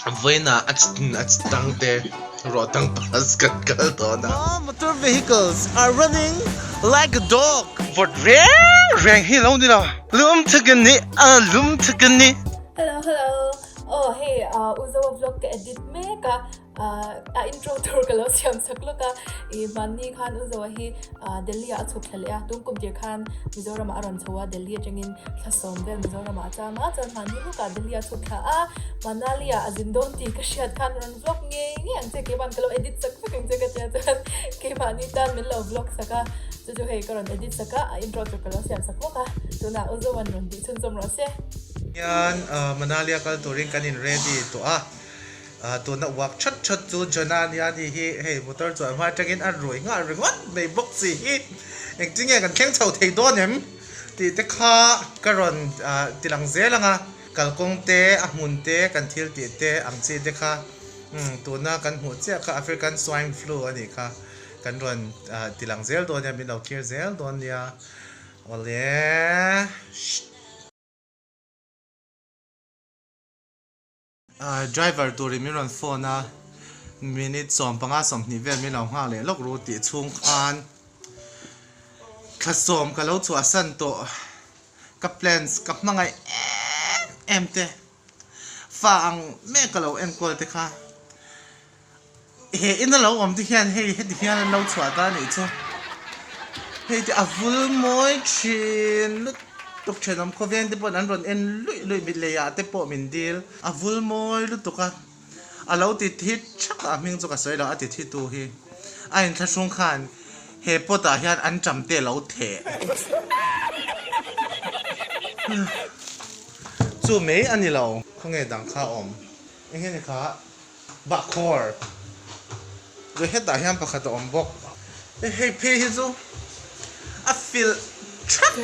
Vawiinah a a tang te Rohtang pass kan kal dawn a. All motor vehicles are running like a dog. Vawt reng reng hi lo ni lo. Lum thuk a ni a, lum thuk a ni. Hello hello aw hei u Zoa vlog ka edit mek a a intro tur ka lo siam chak lawk a ih hmanni khan u Zoa hi Delhi ah a chhuk thla leh a tung kum tir khan Mizoram ah a rawn chho a Delhi atangin thla sawm vel Mizoram ah a cham a chuan hmanni lawkah Delhi ah a chhuk thla a Manali ah a zin dawn tih ka hriat khan rawn vlog ngei ngei ang che keimah ka lo edit chak vek ang che ka tia chuan keimahni tan min lo vlog sak a chu chu hei ka rawn edit sak a a intro tur ka lo siam sak bawk a tunah u Zoa rawn tih chhunzawm rawh se. Hian Manali a kal turin kan in ready tawh a. Tuna uak that that chu Jonah ania ni hi hei motor chuan hma atangin a rui nghal ringawt mai bawk si hi engtin nge kan thleng chho thei dawn em tih te kha ka rawn ti lang zel ang a, kalkawng te a hmun te kan thil tih te ang chi te kha tuna kan hmuh chiah kha African swine flu a nih kha kan rawn ti lang zel dawn nia min lo thlir zel dawn nia awle. Driver turin min rawn phone a, minute 15 20 vel min lo nghak leh lawk ru tih chhung khan thla sawm ka lo chhuahsan tawh ka plans ka hmangaih em em te fa ang mek ka lo enkawl te kha he in a lo awm te hian hei heti hian an lo chhuah ta anih chu hei te a vul mawi thin lutuk thenawm khawveng te pawh an rawn en luih luih mit lei ah te pawh min dil a vul mawi lutuk a a lo ti thi thak a hming chu ka sawi lo a ti thi tu hi a inthlahrung khan he pot ah hian an tam te a lo theh chu mai a ni lo khawnge dang kha a awm eng nge ni kha. Bahkhawr chu hetah hian pakhat a awm bawk. Hei phei hi chu a filh thak.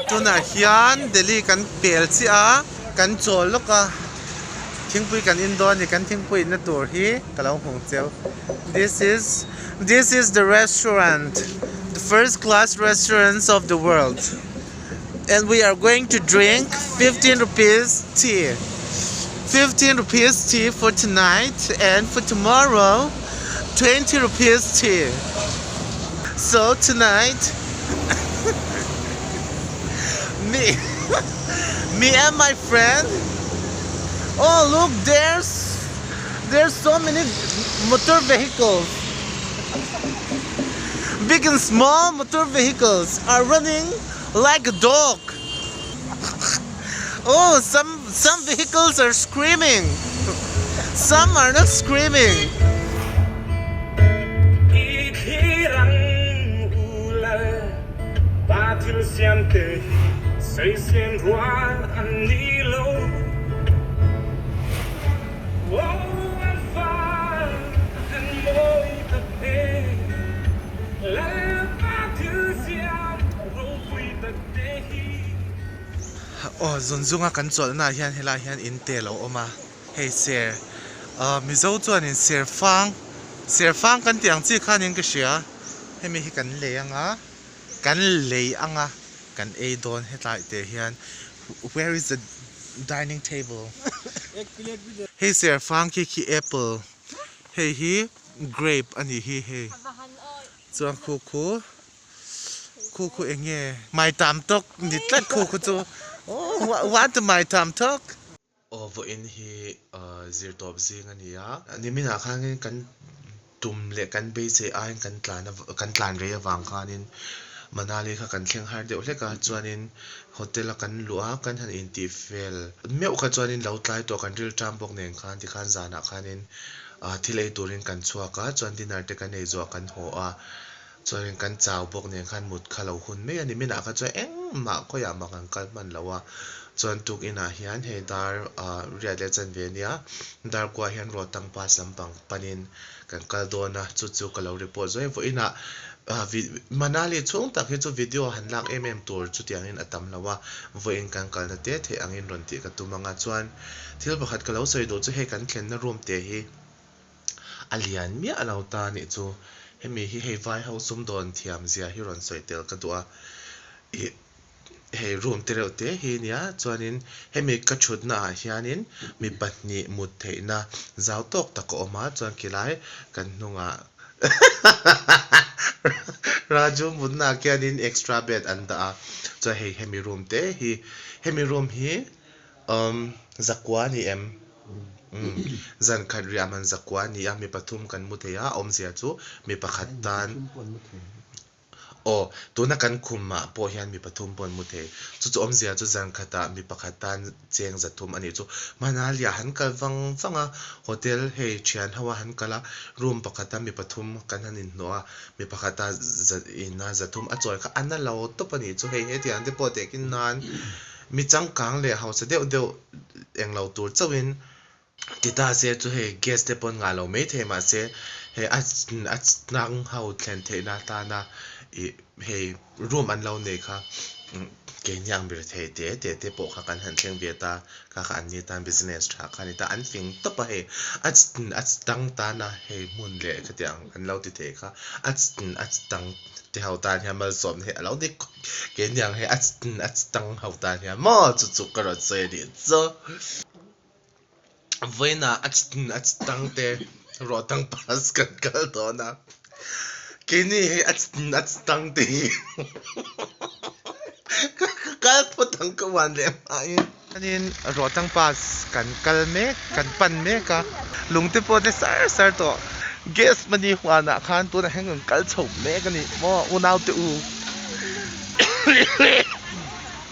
Tunah hian Delhi kan pel chiah a, kan chawl lawk a, thingpui kan in dawn a ni. Kan thingpui inna tur hi ka lo hmuh cheu. This is this is the restaurant, the first class restaurants of the world and we are going to drink 15 rupees tea. 15 rupees tea for tonight and for tomorrow 20 rupees tea. So tonight me me and my friend oh look there's there's so many motor vehicles big and small motor vehicles are running like a dog oh some some vehicles are screaming some are not screaming Aw zun zunga kan chawlhna ah hian helai hian in te lo awm a hei ser ah mizo chuanin ser fang ser fang kan tih ang chi khanin ka hria hemi hi kan lei ang a kan lei ang a kan ei dawn hetlai te hian where is the dining table hei ser fang khi khi apple hei hi grape a nih hi hei chuan khu khu. Khu khu eng nge mai tam tawk ni tlat khu khu chu oh what mai tam tawk. Aw vawiin hi zir tawp zing a ni a. Niminah khanin kan tum leh kan beisei aiin kan tlan kan tlan rei avang khanin Manali kha kan thleng har deuh hlek a chuanin hotel a kan luh a kan han intih fel meuh kha chuanin lo tlai tawh kan rilṭam bawk nen khan tikhan zanah khanin thil ei turin kan chhuak a chuan dinner te kan ei zawh kan haw a. Chuanin kan chau bawk nen khan mut kha lo hun mai a ni. Minah kha chuan engmah khawiah mah kan kal hman lo a. Chuan tukinah hian hei dar ah riat leh chanve ania dar kuah hian Rohtang pass lampang panin kan kal dawn a, chu chu ka lo report zuai vawiinah ah Manali chhung tak hi chu video han lak em em tur chutiangin a tam lo a, vawiin kan kalna te theih angin rawn tih ka tum ang a. Chuan thil pakhat ka lo sawi duh chu hei kan thlenna room te hi. A lian miah lo ta nih chu. Hemi hi hei vai ho sumdawn thiam zia hi rawn sawi tel ka duh a. Ih. Hei room te reuh te hi nia chuanin hemi ka thutna ah hianin mi pahnih mut theihna zau tawk tak a awm a chuan khilai kan hnungah Raju mutna ah khianin extra bed an dah a chuan hei hemi room te hi hemi room hi umm zakua a ni em umm zan khat riah man zakua a ni a mi pathum kan mu thei a a awmzia chu mi pakhat tan. Aw, tuna kan khumah pawh hian mi pathum pawh an mu thei. Chu chu awmzia chu zan khatah mi pakhat tan cheng zathum a nih chu. Manali ah han kal vang vang a, hotel hei thian ho a han kal a, room pakhata mi pathum kan han inhnawh a, mi pakhata ina zathum a chawi kha a na lo tawp a nih chu. Hei hetiang te pawh tehkin nan mi changkang leh hausa deuh deuh englo tur chauhin Ti ta se chu hei gas te pawn ngah lo mai thei mahse hei a a hnang ho thlen theihna atana ih hei room an lo nei kha keini ang ber thei te te te pawh kha kan han thleng ve ta kha kha an ni tan business tha kha a ni ta an fing tawp a hei a a tang tana hei hmun leh khatiang an lo ti thei kha a a tang te ho tan hian malsawmna hi a lo ni khawp keini ang hei a a tang ho tan hian maw chu chu ka rawn sawi a nih chu. Vawiinah a a tang te ruah tang pass kan kal dawn a, keini hei a a tang te hi ka kal phawt ang ka uan leh hmain. Chuanin ruah tang pass kan kal mek kan pan mek a, lung te pawh te sar sar tawh gas mani huanah khan tunah hian kan kal chho mek a ni maw unau te u.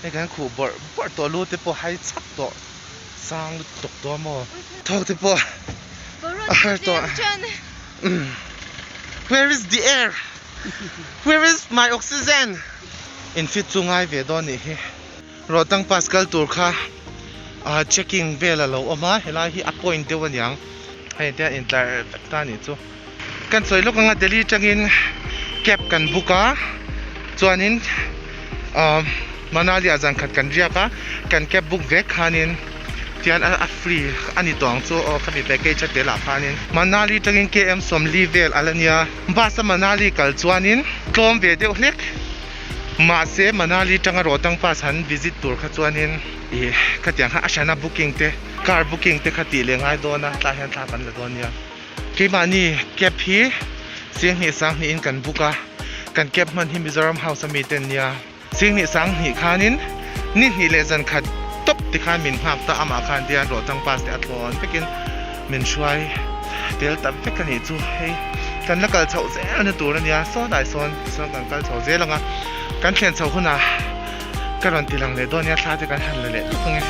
Hei kan khuh bawrh bawrh tawh lu te pawh hai chhak tawh. Sang lutuk tawh maw? Thawk te pawh a har tawh. Where is the air? Where is my oxygen? In fit chu ngai ve dawn nih hi. Rohtang pass kal tur kha checking vel a lo awm a, helai hi a point deuh aniang. Hei te a intlar vek ta nih chu. Kan sawi lawk anga Delhi atangin cab kan book a chuanin ahh Manali ah zan khat kan riak a kan cab book vek khanin tian a free a ni tawh ang chu aw khami package a tel ah khanin Manali atangin km sawmli vel a la nia bus a Manali kal chuanin tlawm ve deuh hlek mahse Manali atanga Rohtang pass han visit tur kha chuanin ih khatiang kha a hrana booking te car booking te kha tih leh ngai dawn a tlai hian thla kan la dawn nia. Keimahni cab hi Singhnih Sanghnihin kan book a, kan cab hman hi Mizoram House ami te an nia. Singhnih Sanghnih khanin ni hnih leh zan khat tawp tikhan min nghak ta, amah khan tian Rohtang Pass te a thlawn vekin min hruai tel ta vek a nih chu. Hei kan la kal chhoh zel na tur a nia, sawn ah sawn tichuan kan kal chho zel ang a, kan thlen chhoh hunah Ka rawn ti lang leh dawn nia thla te kan han la leh lawk ange.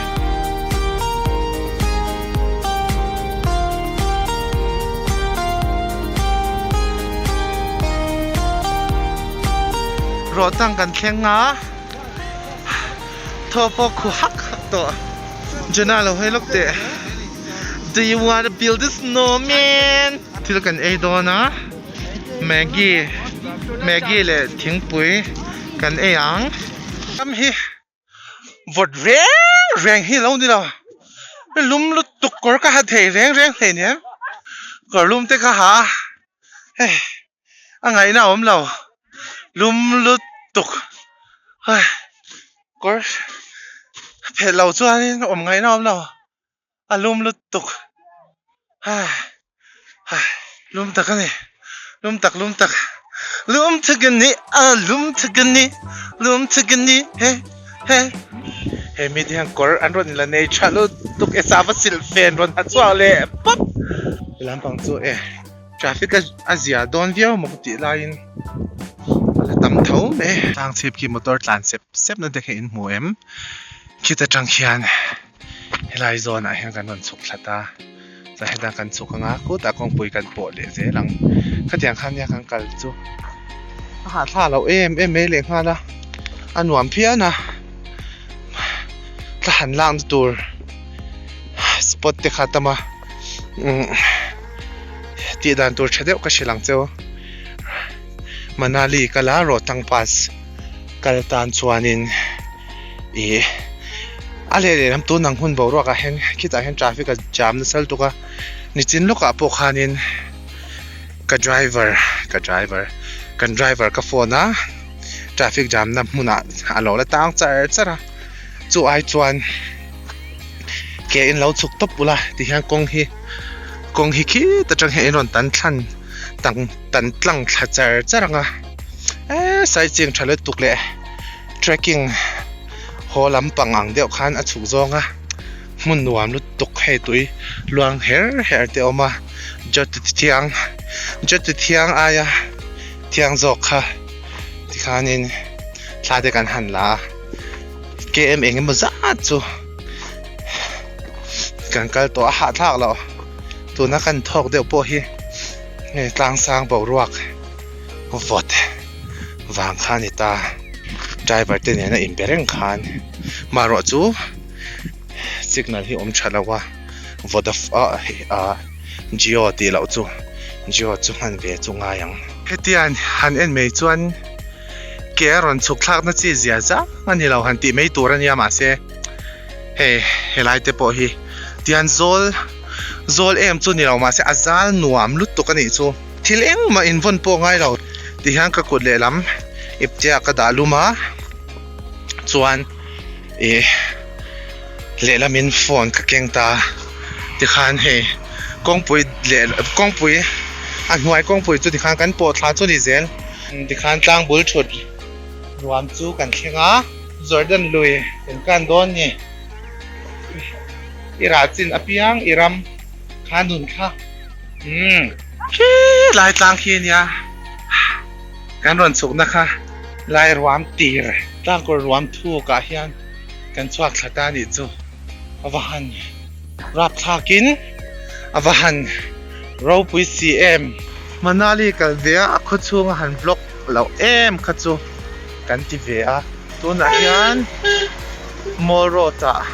Rawhtang kan thleng a, thaw pawh khu hak hak tawh. Jonah lo hawi lawk teh. Do you wanna build a snowman? Thil kan ei dawn a, Maggie, Maggie leh thingpui kan ei ang. Ram hi vawt reng reng hi lo ni lo lum lutuk kawr ka ha thei reng reng hleinem kawr lum te ka ha a hei a ngaihna a awm lo lum lutuk hei kawr phelh lo chuanin awm ngaihna a awm lo. A lum lutuk hai hai lum tak a ni lum tak lum tak lum tak a ni a lum tak a ni lum tak a ni he he he mi te hian kawr an rawn la nei tha lutuk e sava silh fen rawn ha chhuak leh pawp lampang chu e traffic a zia dawn viau maw ka tih laiin a la tam tho mai tlang chhip khi motor tlan sep sep na te kha in hmu em khita tang khian. Helai zawn ah hian kan rawn chhuk thlat a chuan hetah kan chhuk anga khutah kawngpui kan pawh leh zel ang khatiang khan nia kan kal chu a hahthlak loh em em mai leh nghal a a nuam phian a thla han lakna tur spot te kha tam a umm tih dan tur tha deuh ka hrilh ang cheu Manali kala Rohtang pass kal tan chuanin. Ih a leh lehlam tun ang hun boruak ah hian khitah hian traffic a jam nasa lutuk a nichin lawkah pawh khanin ka driver ka driver kan driver ka phone a. traffic jam na hmunah a lo la tang char char a chu ai chuan ke in lo chhuk tawp ula tihian kawng hi kawng hi khit atang hian in rawn tan thlan tang tan tlang thla char char ang a eee saiching tha lutuk leh trekking haw lampang ang deuh khan a chhuk zawng a hmun nuam lutuk hei tui luang her her te a awm a jyoti thiang jyoti thiang aia thiang zawk kha tikhanin thla te kan han la a km eng emaw zat chu kan kal tawh a hahthlak loh tuna kan thawk deuh pawh hi hei tlang sang boruak vawt vang kha a ni ta driver te nena inbe reng khan marawh chu signal hi awm tha lo a vodafone jio tih loh chu jio chu hman ve chu ngai ang. Hetiang han en mai chuan ke a rawn chhuk thlak na chi zia zang a ni lo han tih mai tur a nia mahse hei helai te pawh hi tian zawl zawl em chu ni lo mahse a zal nuam lutuk a nih chu thil engmah invawn pawh ngai lo ti hian ka kut lehlam ipte ah ka dah lum a chuan ih lehlamin phone ka keng ta tikhan hei kawngpui leh kawngpui a hnuai kawngpui chu tikhan kan pawh thla chu ni zel tikhan tlang bul thut nuam chu kan thleng a Jordan lui kan kan dawn ni i rah chin apiang i ram kha nun kha umm khi lai tlang khi ania kan rawn chhukna kha lai ruam tir tlangkawr ruam thuk ah hian kan chhuak thla ta anih chu a va han rapthlak in a va han ropui si em. Manali kal ve a a khaw chhung a han vlog loh em kha chu kan ti ve a tunah hian mall road ah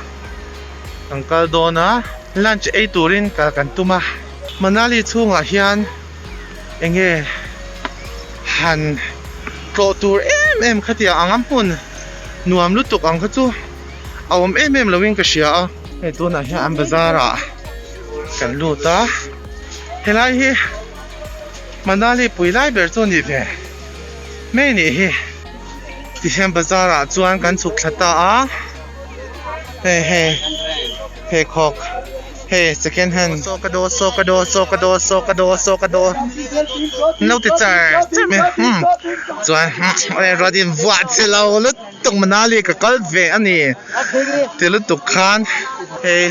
kan kal dawn a lunch ei turin kal kan tum a Manali chhungah hian enge han tlawh tur em em khatia ang a hmun nuam lutuk ang kha chu a awm em em loin ka hria a hei tunah hian an bazar ah kan lut a helai hi Manali pui lai ber chu a ni ve mai a nih hi tihian bazar ah chuan kan chhuk thla ta a hei hei pheikhawk. Hei second hand saw ka daw saw ka daw saw ka daw saw ka daw saw ka daw no ti char char mai umm chuan ruat in vuah che lo lutuk Manali ka kal ve a ni ti lutuk khan hei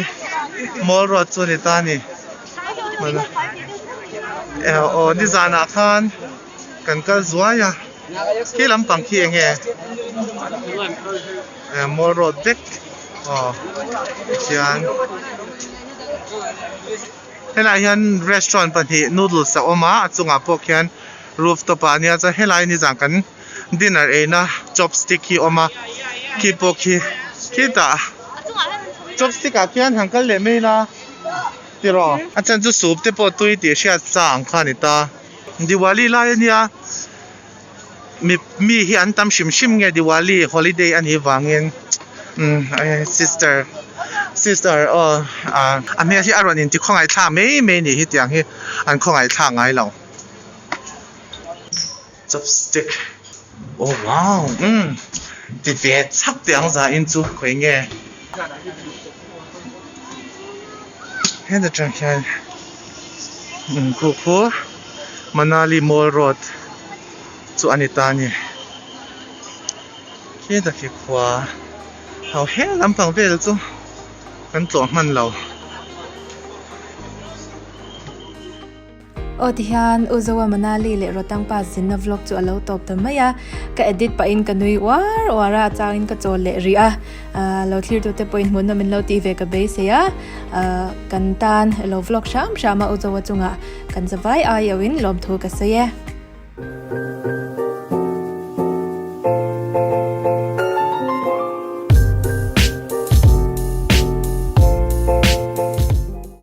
mall road chu a ni ta a ni aw nizanah khan kan kal zuai a khi lampang khi eng nge mall road vek. Aw tichuan helaiah hian restaurant pahnih noodles a awm a a chungah pawh khian rooftop ah ania chuan helai nizan kan dinner eina chopstick hi a awm a khi pawh khi khitah chopstick ah khian han kal leh mai ila tiraw a chhan chu soup te pawh tui tih hriat sa ang kha a ni ta diwali lai ania. Mi mi hi an tam hrim hrim nge Diwali holiday a nih vangin umm sister sister aw ah a hmel hi a rawn inti khawngaih thlak mai mai a nih hi tiang hi an khawngaih thlak ngai lo chopstick oh wow umm ti ve chak teh ang za in chu khawi nge heta tang hian umm khu khu. Manali Mall Road chu a ni ta a ni. Khita khi khua ho he lampang vel chu kan tlawh hman lo. Aw tihian U Zoa Manali leh Rotang Pass zinna vlog chu a lo tawp ta mai a, ka edit pahin ka nui uar uar a, a changin ka chawl leh rih a. Lo thlir tute pawhin hmuhnawm in lo tih ve ka beisei a, kan tan lo vlog hram hram a U Zoa chungah kan zavai ai auhin lawmthu ka sawi e.